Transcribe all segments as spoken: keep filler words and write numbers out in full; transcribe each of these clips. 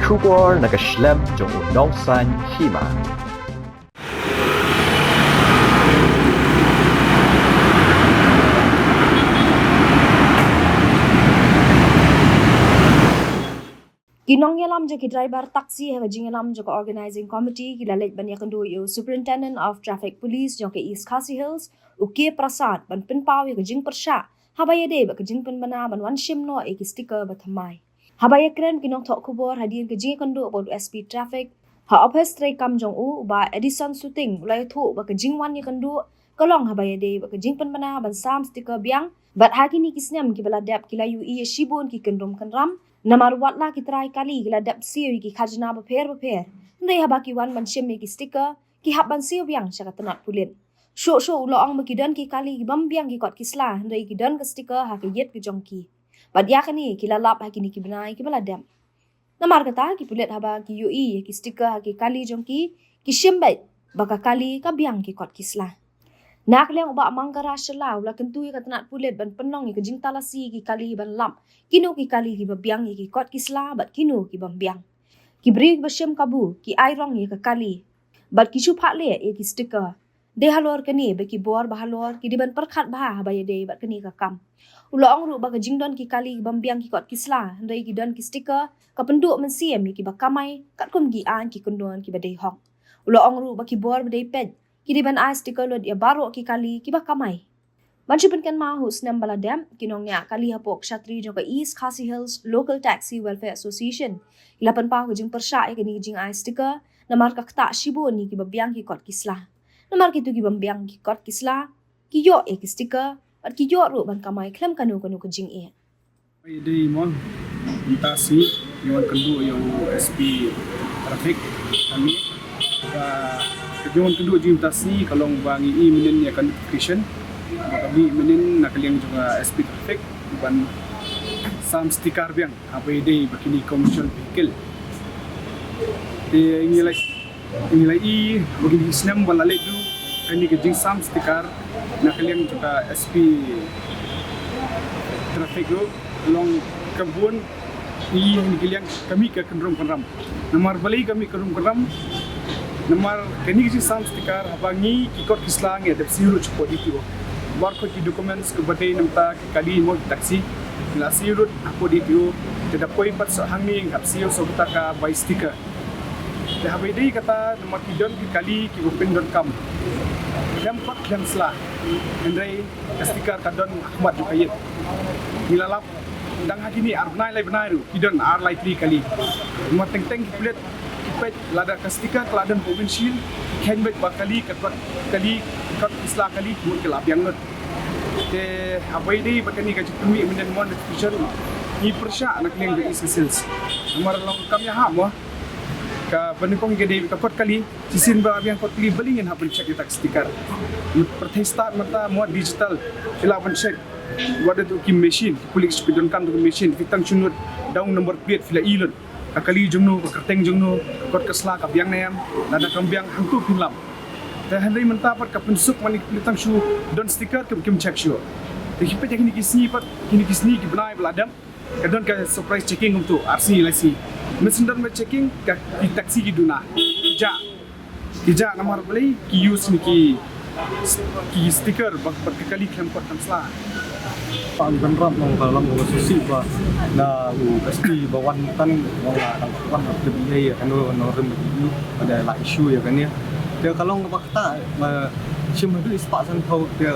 Khubor na ka shlem jong u Nongsaiñ Hima. Ki nongïalam jong ki driver taxi ha ka jingïalam jong ka organizing committee ki la leit ban ïakynduh ïa u Superintendent of Traffic Police jong ka East Khasi Hills, u K Prasad, ban pynpaw ïa ka jingpyrshah haba ïadei bad ka jingpynbna ban wan shim noh ïa ki sticker ba thymmai. Haba ïakren ki nongthoh khubor hadien ka jingïakynduh bad u S P Traffic ha ophis treikam jong u, u Bah Edison Suting, u la ïathuh ba ka jingwan ïakynduh ka long haba ïadei bad ka jingpynbna ban sam sticker biang, bad ha kine ki snem kiba la dep ki la ïohi ïa shibun ki kynrum kynram, namar watla ki trai kali ki la dep siew ïa ki khajna bapher bapher, hynrei haba ki wan ban shim ïa ki sticker, ki hap ban siew biang sha ka tnat pulit. Shuh shuh u la ong ba ki don ki kali ki bym biang ki kot ki sla, hynrei ki don ka sticker ha ka ïit ka jong ki. Bad ïa kane ki la lap ha kine ki bnai kiba la dep. Namar kata, ki pulit haba ki ïohi ïa ki sticker ha ki kali jong ki, ki shim beit ba ka kali ka biang ki kot ki sla. Na ka liang u Bah Mangkara Shylla u la kyntu ïa ka tnat pulit ban pynlong ïa ka jingtalasi ïa ki kali ban lap kino ki kali kiba biang ïa ki kot ki sla bad kino ki bym biang. Ki briew kiba shim kabu ki ai rong ïa ka kali bad ki shu phah leh ïa ki sticker. Dei halor kane ba ki bor ba halor ki dei ban pyrkhat bha haba ïadei bad kane ka kam. U la ong ruh ba ka jingdon ki kali ki bym biang ki kot ki sla, hynrei ki don ki sticker, ka pynduh mynsiem ïa kiba kamai katkum ki aiñ ki kyndon kiba dei hok. U la ong ruh ba ki bor ba dei peit ki dei ban ai sticker lut ïa baroh ki kali kiba kamai. Ban shu pynkynmaw, ha u snem ba la dep, ki nongñiah kali hapoh kshatri jong ka East Khasi Hills Local Taxi Welfare Association ki la pynpaw ka jingpyrshah ïa kane ka jingai sticker, namar ka ktah shibun ïa kiba biang ki kot ki sla. Namar kito ki bym biang ki kot ki sla ki ïoh ïa ki sticker bad ki ïoh ruh ban kamai khlem kano kano ka jingeh. Ïa dei mo, mynta sngi ngi wan kynduh ïa u S P Traffic. Kane ba ka jingwan kynduh jong ngi mynta sngi ka long ba ngi i mynnin ïa ka notification ba ka mih mynnin na ka liang jong ka S P Traffic ban sam sticker biang haba ïadei bad kine commercial vehicle. Te ngi la, ngi la i ba kine ki snem ba la leit duh kane ka jingsam sticker na ka liang jong ka S P Traffic ruh long ka bun, i ha kine ki liang ka mih ka kynrum kynram. Namar balei ka mih kynrum kynram? Namar kane ka jingsam sticker haba ngi ki kot ki sla ngi dep siew lut shapoh D T O. Baroh ki documents kiba dei na bynta ki kali mo ki taxi ngi la siew lut hapoh D T O. Te da poi pat sa hangne ngi hap siew sa uta ka bai sticker. Te haba ïadei kata namar ki don ki kali kiba pyndonkam. Khlem kot khlem sla. Hynrei ka sticker ka don ha khmat jong ka ïit. Ngi la lap dang ha kine ar bnai lai bnai ruh ki don ar lai tylli kali. Namar teng teng ki pulit ki peit lada ka sticker ka la don ha ka windshield, ki kheiñ beit ba kali ka kot kali, kot ki sla kali mut ki la biang lut. Te haba ïadei bad kane ka jingpynmih mynnin mo notification, ngi pyrshah na ka liang ka East Khasi Hills. Namar long kam ïahap mo. Kaba nyngkong ka dei ka kot kali, shisien ba biang kot kali balei ngin hap ban check ïa ka sticker. Pyrthei stad mynta mo digital, phi lah ban check. Wat da tu ki machine, ki pulit ki donkam tu ki machine, phi tang shu nud da u number plate phi la i lut. Ka kali jong no, ka kyrteng jong no, ka kot ka sla ka biang ne em, lada kam biang hangtu phin lap. Te hynrei mynta pat ka pynsuk mane ki pulit tang shu don sticker kim, kim check shuh. Te ki peit ïa kine ki sngi pat, kine ki sngi ki bnai ba la dep. Ka don ka surprise checking kumtu, ar sngi lai sngi. Mynsiem don ba checking, ka, ki taxi ki duna. Ki jah. Ki jah namar balei, ki use ne ki, ki sticker, ba, ba ka kali khlem kot khlem sla. Pang kan rap nong ka lam ko susi ba, na u S P ba wan tan, nong la dang wan, ka bi ai, ka no, no rem bi, ba da la issue ïa kane. Te ka long ba kata, ba, shim haduh i spah san phew, te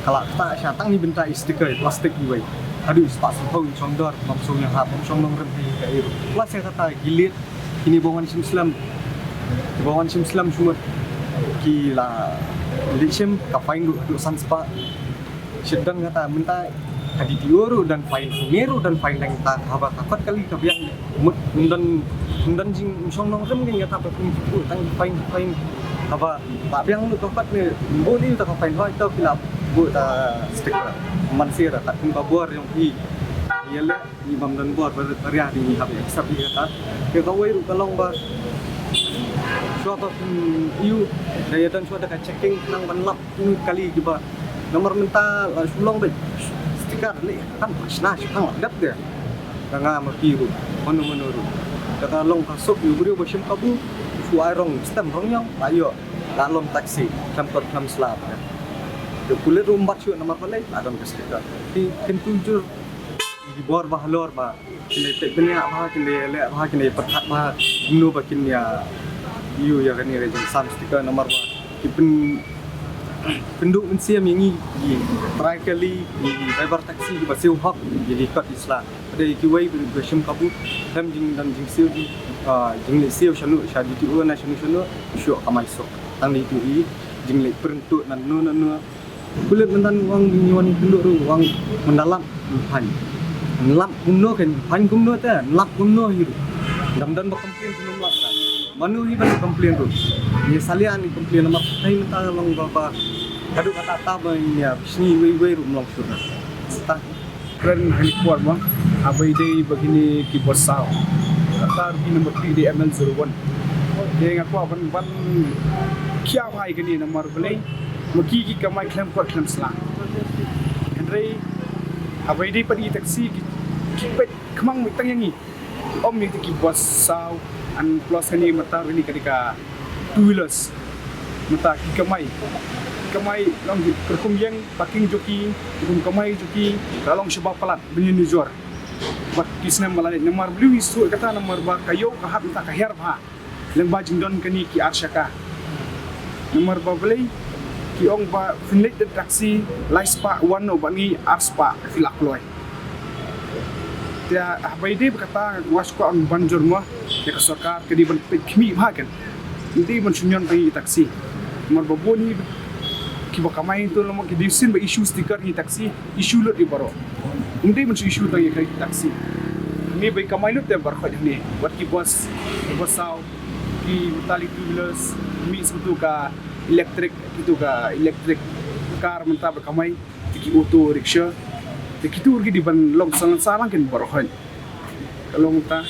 ka la kata, sha tang ni bynta i sticker, plastic iwei. Haduh i spah san phew i shong dor, bym shong ïa ha, bym shong nong rem hi ka iru. Plus ïa kata ki leit, kine ba wan shim slem. Ki ba wan shim slem shu mut. Ki la leit shim ka fine ruh haduh san spah. Shet don kata mynta ka D T O ruh don fine, ngi ruh don fine dang ta haba ka kot kali ka biang. Mut don, don jing shong nong rem ngi kata ba kum ki tang fine, fine. Haba ba biang ruh ka kot ne, bu ni ta ka fine hoi to ki la bu ta sticker. Man sir ta kum ka bor jong ki. Ïa le, ngi bym don bor ba, ba riah dei ngi hap accept ïa kata. Te kawei ruh ka long ba shuwa ba phin ïoh da ïa don shuwa da ka checking nang ban lap kali kiba. Namar mynta la shu long beit sticker leh kan shna shu hang dep de. Ka nga ma phi ruh mano mano ruh. Kata long ka suk ïa u briew ba shim kabu, shu ai rong stem rong ïong, la ïoh, la long taxi, khlem kot khlem sla. Te pulit ruh ym bat shuh namar balei, la don ka sticker. Te kin tujur, ki bor ba halor ba, kin dei peit bniah bha, kin dei leh bha, kin dei pyrkhat bha, kumno ba kin ïa, ïoh ïa kane ka jingsam sticker namar ba, ki pyn, pynduh mynsiem ïa ngi, ki trai kali, ki driver taxi, ki ba siew hok, ïa ki kot ki sla. Dei kiwei ba shim kabu, khlem jingdon jingsiew ji, ah, jingleh siew shano, sha D T O na shano shano, shuh kamai suk. Tang dei tu i, jingleh pyrtuh nano nano. Pulit mynta u ong ngi wan pynduh ruh u ong mynta lap pyn. Lap kumno kan, pyn kumno te, lap kumno hi ruh. Dang don ba complain kumno lap ka. Mano hi ba complain ruh. Ngi salia ni complain namar tai mynta long ba ba. Kadu kata ta ba ngi ïa, sngi wei wei ruh long shuh. Ta. Kren ha kane ka por mo, haba ïadei bad kine ki bos saw. Kata ruh ki number plate dei M L zero one. Te nga kwah ban, ban khia bha ïa kane namar balei, ma ki ki kamai khlem kot khlem sla. Hynrei haba ïadei bad ki taxi ki, ki peit khmang mih tang ïa ngi. Ym ïa ki bos saw, and plus kane mynta really ka dei ka two wheelers. Mynta ki kamai. Kamai long ki, ka rukom ïeng, parking jong ki, rukom kamai jong ki, ka long shaba palat, ban ïanujor. Bad ki snem ba la leit, namar balei ngi shu kata, namar ba ka ïew ka hat mynta ka hiar bha. Lyngba jingdon kane ki ar shaka. Namar ba balei, ki ong ba phin leit da taxi, lai spah wan noh bad ngi ar spah phi la kloi. Te haba ïadei bad kata nga kwah ban jur mo ïa ka sorkar, ka dei ban peit khmih bha kan. Ym dei ban shu ñion tang ïa ki taxi. Namar ba bun hi ki ba kamai to lama ki dei sien ba issue sticker ïa ki taxi, issue lut ïa baroh. Ym dei ban shu issue tang ïa ki taxi. Ngi ba kamai lut te baroh ïa ngi. Wat ki bos, ki bos saw, ki tali two wheelers, mih satu ka electric, kitu ka electric car mynta ba kamai. Te ki auto rickshaw, te kitu ruh ki dei ban long san san lang kin baroh hoi. Ka long ta.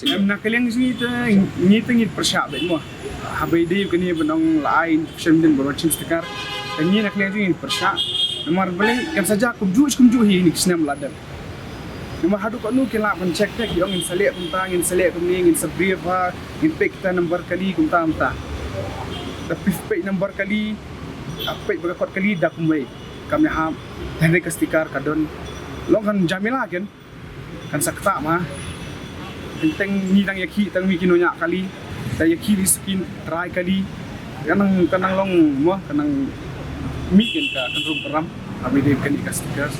Em, na ka liang jong ngi te, ngi te ngi pyrshah beit mo. Haba ïadei kane ban ong la ai instruction din ban wan shim sticker. Te ngi na ka liang jong ngi pyrshah. Namar balei, kan sa jia kumjuh kumjuh hi kine ki snem la dep. Namar haduh katno kin lah ban check te, ki ong ngin sa leh kumta, ngin sa leh kumne, ngin sa brief ha, ngin peit kita number kali kumta kumta. Da phi peit number kali, ah, peit ba ka kot kali da kumwei. Kam ïahap, hynrei ka sticker ka don. Long kan jhamela kan, kan sa ktah ma. Teng teng ngi dang ïakhih tang mih ki nongñiah kali, da ïakhih li skin trai kali. Kan nang, kan nang long mo, kan nang mih kan ka, kan rum ka ram. Haba ïadei kane ka sticker.